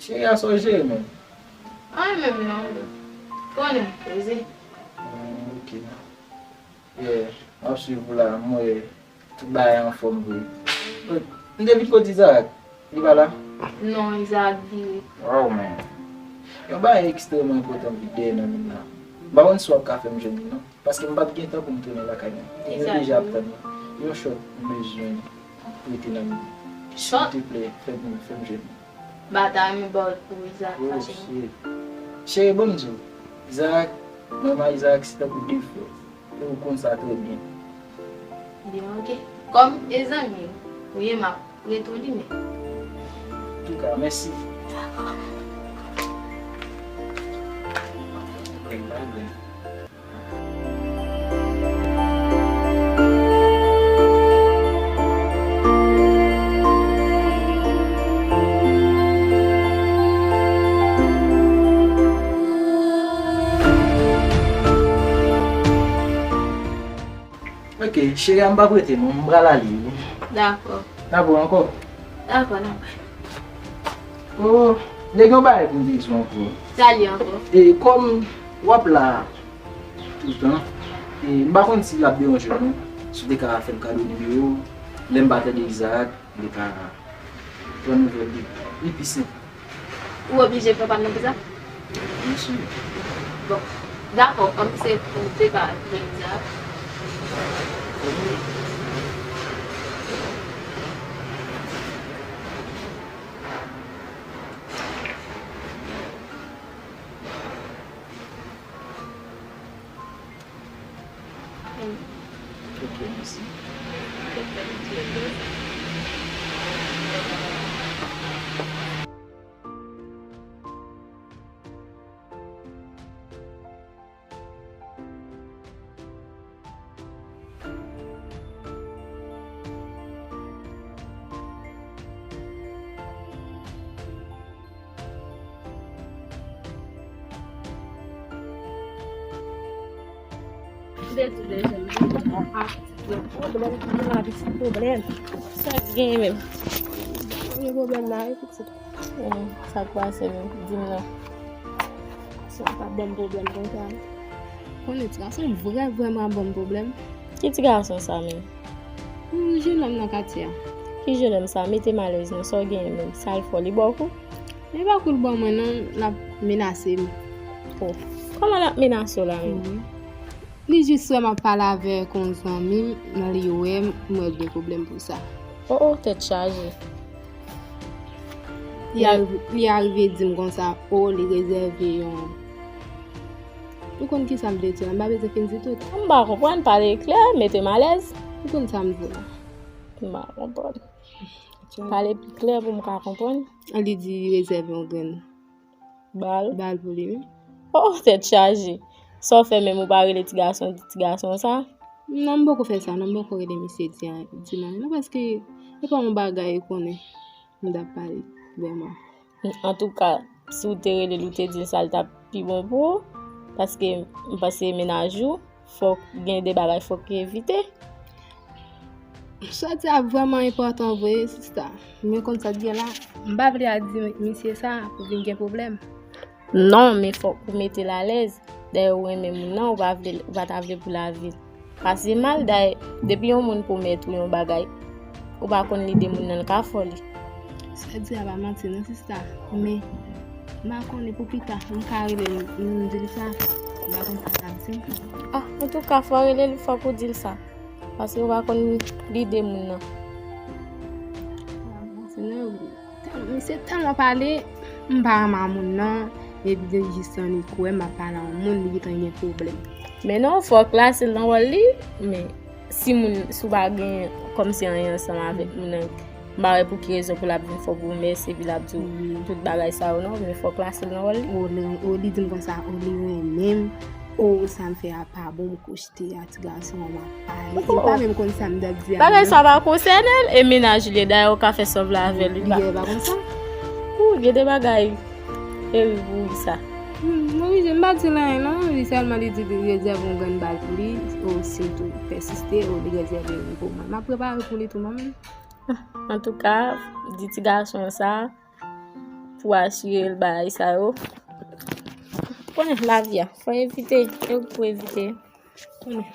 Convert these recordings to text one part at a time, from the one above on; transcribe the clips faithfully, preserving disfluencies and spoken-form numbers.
Cheri a, sa w jere menm? Anyen menm non. Konnen, poze. Hmm, ok. Yeah, m ap swiv ou la, m wè tout bagay anfòm vre. M te vin kote Isaac, li pa la? Non, Isaac vire. Wow, man. Yon bagay ekstrèmman enpòtan vin dèyè nan men la. M pa konn si w ap ka fè m jwenn li non. Paske m p ap gen tan pou m tounen lakay mwen. Mwen deja ap tann mwen. Yon chòt, m bezwen rete nan men. Silteplè, fè m, fè m jwenn. Bata, men ba w pou Isaac fache. Oh, shit. Cheri, ban m di w. Isaac, mwen ak Isaac, se tankou de frè. E ou konn sa trè byen. Byen, ok. Kòm e zanmi w ye, m ap rete w limen. Antouka, mèsi. Dakò. Ok, cheri a, m p ap rete non, m pral ale wi. Dakò. N a wè ankò. Dakò, n a wè. Oh, nèg, yon bagay pou m di w ankò. Sa li ankò? E kòm w ap la toutan, e m pa konn si l ap deranje w non, si w te ka fè m kado nimewo w, lè m pa tande Isaac, m te ka pran nouvèl li, li pi senp. Ou oblije pran pa m nan pou sa? Byen si. Bon, dakò, kòm se pou te ka jwenn sa. Ok, mèsi. Sa k gen menm? Premye pwoblèm la, wi, pitit. Hmm, sa k pase menm? Di m non. Sa pa ban m pwoblèm konsa. Konnen ti gason vrè, vrèman ban m pwoblèm. Ki ti gason sa menm? Hmm, jenòm nan katye a. Ki jenòm sa? Mete m alèz non, sa w genyen menm? Sa l fè w, li ba w kou? Li pa kou l ban mwen non, l ap menase m. Oh, kòman l ap menase w la menm? Mhm. Li jis wè m ap pale avèk yon zanmi m, nan li wè m, m wè l gen pwoblèm pou sa. Oh, oh, tèt chaje. Li arive, li arive di m konsa, oh, li rezève yon. Ou konn kisa m vle di la, m pa bezwen fin di tout. M pa konprann, pale klè, mete m alèz. Ou konn sa m vle la. M pa konprann. Pale pi klè pou m ka konprann. Li di li rezève yon grenn bal. Bal pou li menm. Oh, tèt chaje. Sa w fè menm, ou pa rele ti gason, ti gason sa? Non, m poko fè sa, non, m poko rele misye di, di nan, non, paske se pa yon bagay ou konnen m t ap pale, vrèman. Antouka, si w te rele l, ou te di l sa, l t ap pi bon pou ou, paske m panse mennaj ou, fòk gen de bagay fòk yo evite. Sa w di a vrèman enpòtan vre, sista. Men konn sa k gen la, m pa vle al di misye sa pou vin gen pwoblèm. Non, men fòk ou mete l alèz. Dayè, ou renmen moun nan, ou pa vle, ou pa ta vle pou lavi l pase mal. Dayè, depi yon moun pwomèt ou yon bagay, ou pa konn lide moun nan, l ka fè w li. Sa w di a pa manti non, sista. Men, m pa konnen pou pita, m ka rele l, m di l sa. M pa konn sa l ap di m. Ah, antouka, fò w rele l, fòk ou di l sa. Paske ou pa konn lide moun nan. Misye tèlman pale, m pa renmen moun nan, epi de jis annik wè m ap pale a yon moun, li gentan gen pwoblèm. Men non, fò w klase l nan wòl li, men si moun, si w pa gen kòmsi anyen ansanm avèk moun nan, m pa wè pou ki rezon pou l ap vin fè w pwomès, epi l ap di w tout bagay sa yo non, men fò w klase l nan wòl li. O, li, o, li di m konsa, o, li renmen m, o, sa m fè a pa bon, m kouche. Ti a ti gason an m ap pale. Oh. Li pa menm konn sa m t ap di a. Bagay sa pa konsène l, e mennaj li ye, dayè ou ka fè sòv la avè l, li pa. Li pa konn sa. Ou gen de bagay terib wi sa. Hmm, Morizye, m pa di l anyen non, li sèlman li di li rezève yon grenn bal pou li, o si m tou pèsiste, o li rezève youn pou mwen. M ap prepare pou li tou mwen menm. Antouka, di ti gason sa, pou asire l bagay sa yo. Konnen lavi a, fò evite, e ou pou evite. Konnen.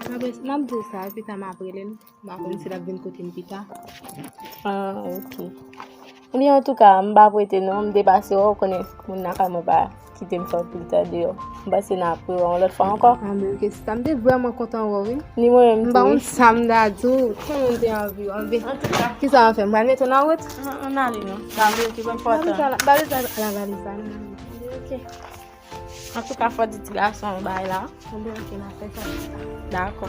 M ap, m ap di w sa, pita m ap rele l. M pa konn si l ap vin kote m pita. Ah, ok. Ebyen, antouka, m pa prete non, m depase w, ou konnen moun lakay mwen pa kite m fè anpil tan deyò. M panse n ap rewè yon lòt fwa ankò. Ah, men ok, sista, m te vrèman kontan wè w, wi. Ni mwen menm tou, wi. M pa konn sa m ta di w, tèlman m te anvi w. Anben, kisa w ap fè? M pral mete w nan wout? Ann, ann ale non. Sa vle ki pi enpòtan. Ba li sa la, ba li sa la, ba li sa la. Ok. Antouka, fò di ti gason an bay la. Anben, ok, n ap fè sa. Dakò.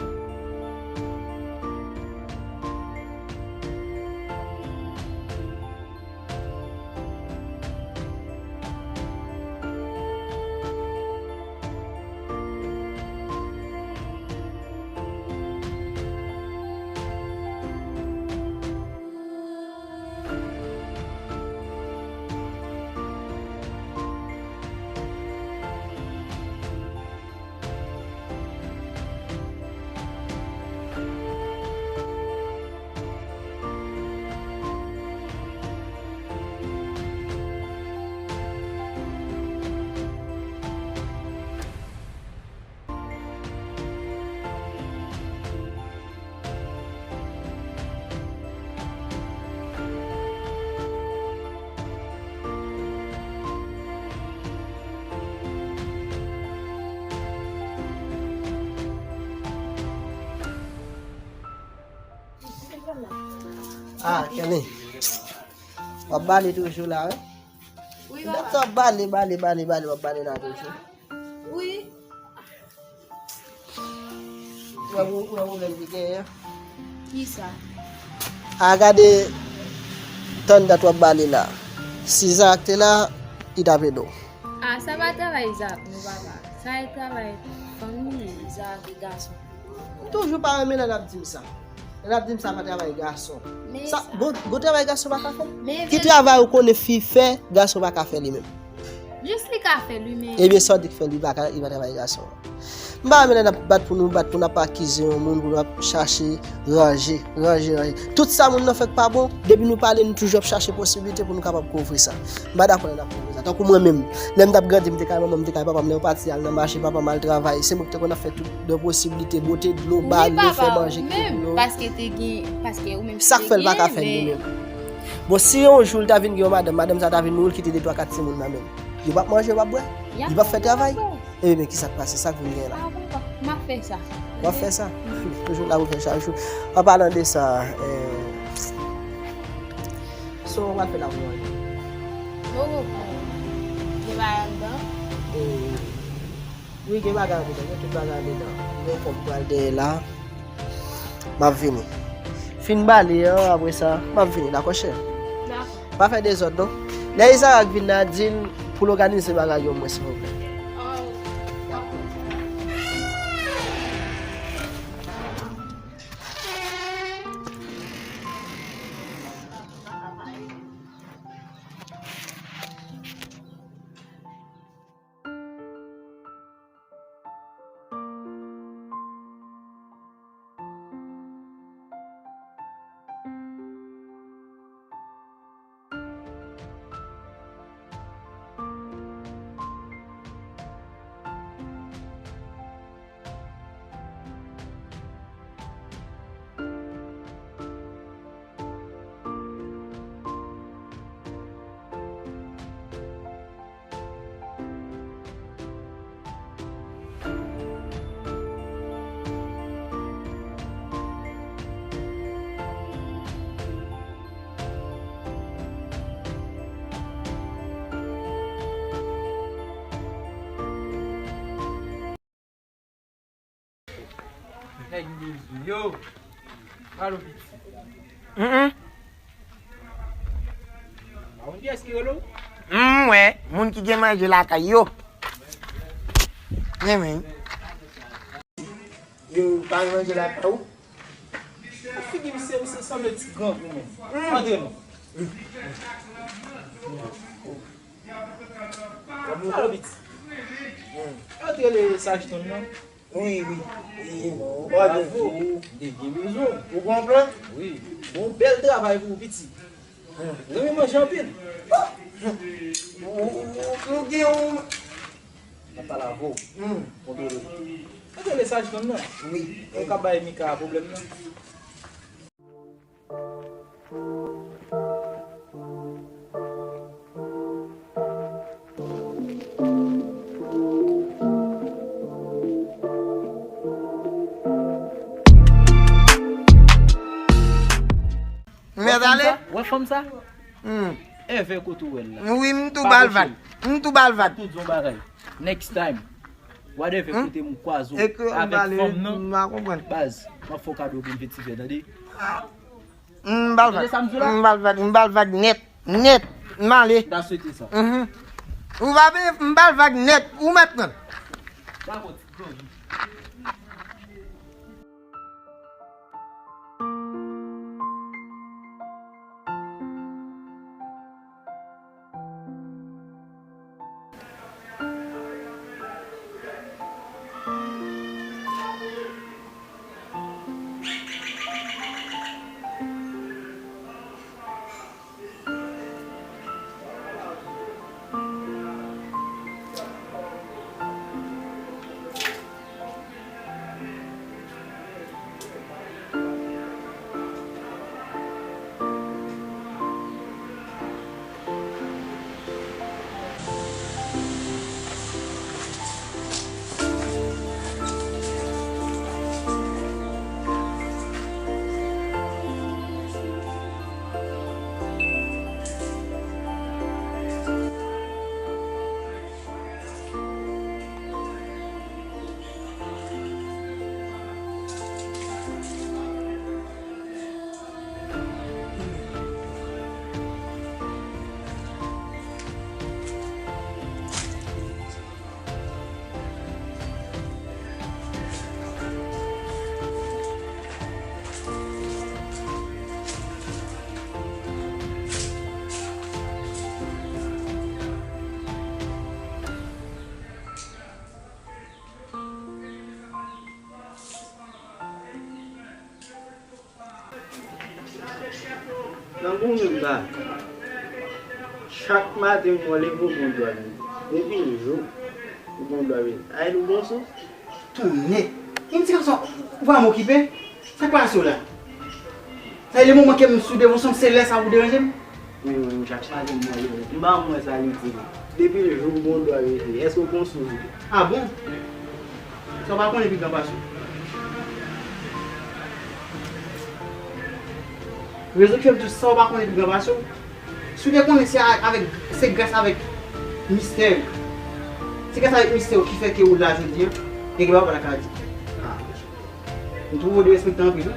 Ah, Kenny. W ap bale toujou la, wi? Wi, papa. W ap bale, bale, bale, bale, w ap bale la toujou. Wi. Ou wè, ou wè pwoblèm ki genyen an? Kisa? A, gade tan dat w ap bale la. Si Izaak te la, li t ap ede w. A, sa pa travay Izaak non, papa. Sa e travay fanmi Izaak e gason. M toujou pa renmen lè n ap di m sa. Lè n ap di m sa pa travay gason. Sa, gon, gon travay gason pa ka fè? Ki travay ou konnen fi fè, gason pa ka fè li menm? Jis li ka fè li, men. Ebyen, sa w di k fè li pa ka, li pa travay gason. M pa renmen lè n ap bat pou nou bat, pou n ap akize yon moun, pou n ap chache ranje, ranje, ranje. Tout sa moun nan fè k pa bon, depi nou pale, nou toujou ap chache posiblite pou nou kapab kouvri sa. M pa dakò lè n ap kouvri sa. Tankou mwen menm, lè m t ap grandi, m te kay manman m, m te kay papa m, lè yo pati al nan mache, papa m al travay, se mwen ki te konn ap fè tout de posiblite, bote dlo, bale, fè manje, kite dlo. Paske te gen, paske ou menm. Sa k fè l pa ka fè l li menm? Bon, si yon jou l ta vin gen yon madanm, madanm sa ta vin mouri, l kite de twa kat timoun nan men l. Yo p ap manje, yo p ap bwè, li p ap fè travay. Ebyen, men kisa k pase? Sa k vin gen la? A, papa, m ap fè sa. W ap fè sa? Toujou la pou fè chak jou. An palan de sa, eh, sa w pral fè la pou manje? Bon, bon, bon. Gen bagay anndan? Eh, wi, gen bagay anndan, gen tout bagay anndan. Gen kòb pral dèyè la. M ap vini. Fin bale an, apre sa, m ap vini, dakò, chè? Dakò. Pa fè dezòd, non. Lè Izarak vin la, di l pou l òganize bagay yo mwen, silvouplè. Nèg bezwen yo. Alo, piti. Mm, mm. Pa konn kiyès ki rele w? Mm, wè, moun ki gen manje lakay yo. Wi, wi. Yo, pa gen manje lakay ou? Figi misye, misye sanble ti grangou menm. Mm. Antre non. Alo, piti. Yo te rele Saj Ton nan? Wi, wi. Bravo. M te byen bezwen w. Ou gon plan? Wi. Bon, bèl travay pou ou, piti. Renmen manje anpil. Ou, ou, ou, ou gen yon... Mwen pale avè w. Hmm. Mwen rele. Mwen rele saj fanm nan. Wi. Ou ka bay Mika pwoblèm nan. Mèt ale. Wè fanm sa? Hmm. Èvè kote w wè l la. Wi, m tou ba l vag. M tou ba l vag. Tout yon bagay. Next time. Whatever kote m kwaze w avèk fanm nan. M pa konprann. Baz, m ap fè w kado pou m fè ti vè, tande? M ba l vag. Tande sa m di w la? M ba l vag, m ba l vag nèt. Nèt. M ale. M ta swete sa. Mhm. Ou pa vle, m ba l vag nèt. Ou mèt pran l. Dakò, ti blan. Nan gou menm ba. Chak maten mwen leve ou gon dwa vini. Depi jou ou gon dwa vini. Ay nou bon sou. Tonnè. Yon ti gason, ou pa m okipe? Sa k pase w la? Sa e le moman ke m sou devan son selès a ou deranje m? Wi, wi, m chak maten mwen leve. M pa m wè sa li di. Depi jou ou gon dwa vini. Èske ou gon sou? A bon? Sa w pa konnen pi gran pase w. Rezon ki fè m di w sa w pa konnen pi gran pase w. Si w te konnen se a-, avèk, se gras avèk mistè yo. Se gras avèk mistè yo ki fè ke ou la jodi a. Gen bagay w pa ta ka di. A, m twouve w derespektan anpil wi.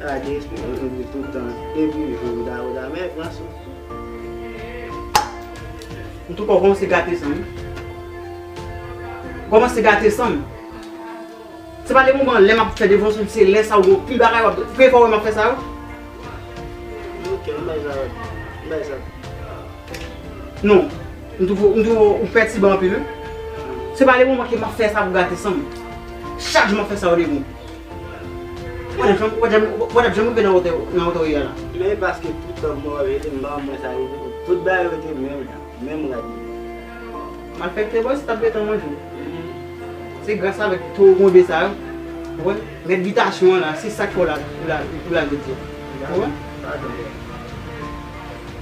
A, derespektan anpil tout tan. Depi jou m ta ou ta men pran sou. M tou kò kòmanse gate san m. Kòmanse gate san m. Se pa le moman lè m ap fè devan sou se lè sa ou pi bagay w ap premye fwa w wè m ap fè sa yo. Ok, m bay sa, m bay sa. Non, m twouve, m twouve ou pètiban anpil wi. Se pa le moman ke m ap fè sa pou gate san m. Chak jou m ap fè sa yo devan w. Ou pa t janm, ou pa t janm, ou pa t janm rive nan wotè, nan wotè w ye a la. Men paske tout tan mwen rele m pa mwen sa rive. Tout bagay yo te menm jan. Menm rad li. Malfektè bòs t ap gentan manje w. Se gras avèk toro konbe sa yo. Ou konprann? Mèt bitasyon an la, se sa k fè w la, ou la, ou la jodi a. Ou konprann?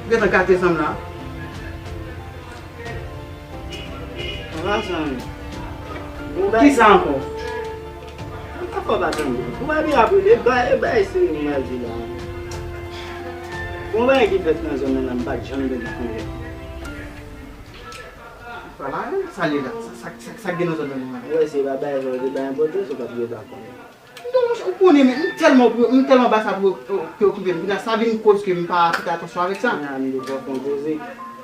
Ou gentan gate san m la. Ansanm. Kisa ankò? Mwen pa fè w pa tande. Ou pa byen apre, e ba, e ba, e serye m al di la. Gon bagay ki fèt nan zòn nan la, m pa t janm tande konprann. Pale avè m, sa li la, sa, sa, sa, sa gen nan zòn nan la. Ou wè se pa bagay sa, se pa enpòtans, ou pa t vle pa konnen. Non, monchè, ou konnen, men m tèlman, m tèlman ba sa pou, pou, preokipe m. Kounye a, sa vin koz ke m pa pote atansyon avèk sa. Kounye a, m te fè w konpoze.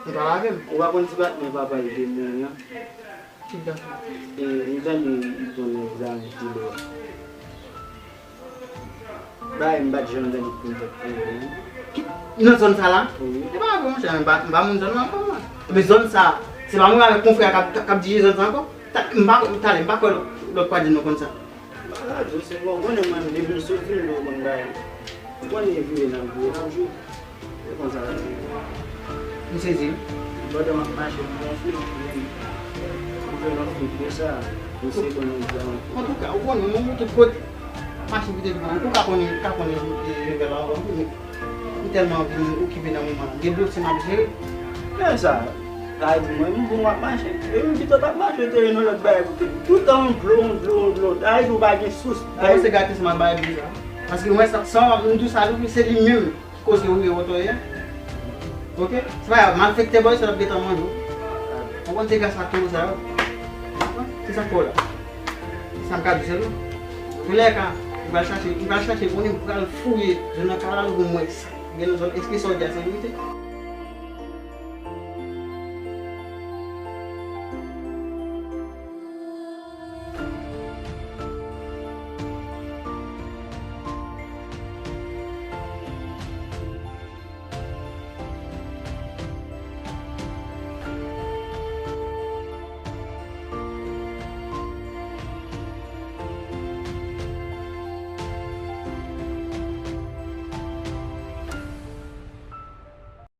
Ou pale avè m. Ou pa konn ti patnè papa l te mouri an? Ki dan? E, m tande li pran egzamen filo a. Bagay m pa t janm tande pou m fè konnen. Ki, nan zòn sa la? Wi. E pa vre, monchè, m pa, m pa moun zòn nan ankò, mwen. Men zòn sa, se pa mwen avèk konfrè a k ap, k ap dirije zòn sa ankò? Ta, m pa, talè, m pa kwè lòt, lòt pa di nou konn sa. Radyo, se bon, konnen mwen, depi m soti, m do konn bagay. Ou konnen vire nan vire toujou. Se konsa. M sezi. Pandan m ap mache, m pran fil, m twouve nan fil konsa, m se konnen m pran. Antouka, ou konnen, mwen, mwen tout kote. Mache kite m pran. Ou ka konnen, ou ka konnen, e, nouvèl la, ou konnen. M tèlman vin okipe nan moman la. Gen dosye m ap jere. Men sa, sa di mwen, m bon, m ap mache. E m pito t ap mache, te yon lòt bagay. Tout tan yon dlo, yon dlo, yon dlo. Sa vle di ou pa gen sous. Sa yo se gratis m ap bay li sa. Paske mwen, sa, sa, m di sa, se li menm. Koze ou ye wotoye. Ok? Se pa malfektè bòy sa l ap gentan manje w. Ou konn se gras ak toro sa yo. Se sa k fè w la. Se sa m ka di w sèlman. Toulèka, m pral chache, m pral chache konnen, m pral fouye zòn nan Kalalou pou m wè sa. Gen nan zòn espesyal de sekirite.